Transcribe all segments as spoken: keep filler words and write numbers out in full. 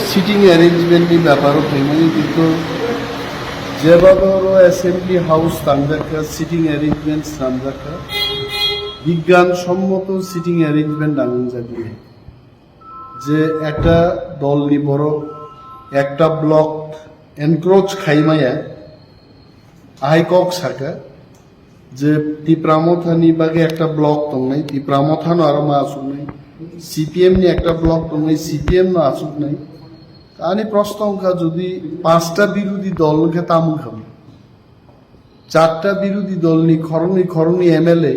Sitting arrangement ni beparo phaimani, kintu jebaboro assembly house tangjak kha, sitting arrangement swnamjak kha, bigyan sommoto sitting arrangement nangjak, je ekta dol ni borok ekta block encroach khaimaya, ahai kok saka je Tipra Motha ni bagwi ekta block tongnai, Tipra Motha no aro ma asuknai, C P M ni ekta block tongnai, C P M no asuknai. Ani proshno wngkha, jodi panchta birodhi dol wngkha, tamo wngkha? Charta birodhi dol ni khoroknwi, khoroknwi M L A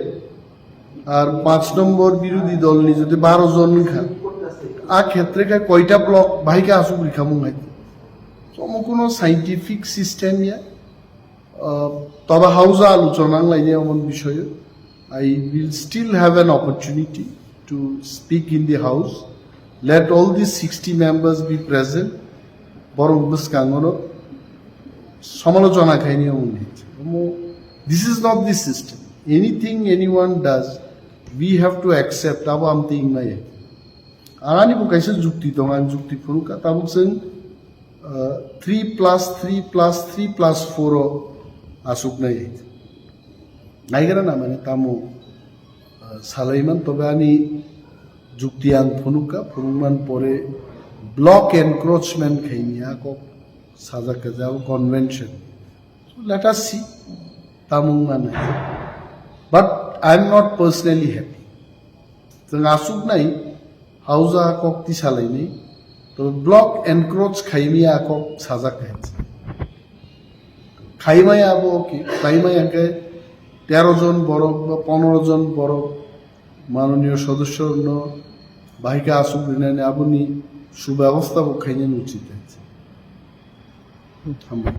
ar panch nombor birodhi dol ni jodi baro jon wngkha, a khetre khe koita block bahai khe asuk rikha mung hai? Tomo kuno scientific system ya. Uh, tobe hausa aluchona wnglainai omo bisoyo. I will still have an opportunity to speak in the house. Let all these sixty members be present. Borok bwskango no samalochona khaini omo ni. Omo, this is not the system. Anything anyone does, we have to accept. Abo amtwi wngmaya. Ani bo kaisa jukti tongo, ang jukti phunukha. Tabuk chwng, uh, three plus three plus three plus four o asuknai. Naigra na mane tamo, uh, salaiman, tobe ani jukti ang phunukha, phunukman pore block encroachment khaini a kok sajak kha jabo convention. So let us see, tamung mane. But I am not personally happy. Chwng asuknai hausa kok tisalainai, to block encroach khaimaya kok sajak kha. Khaimaya abo okay, khaimaya khe tero jon borok ba pondro jon borok manoniyo sodosyo no bahai khe asuk rinani aboni subebostha bo khainani uchit. Hambai.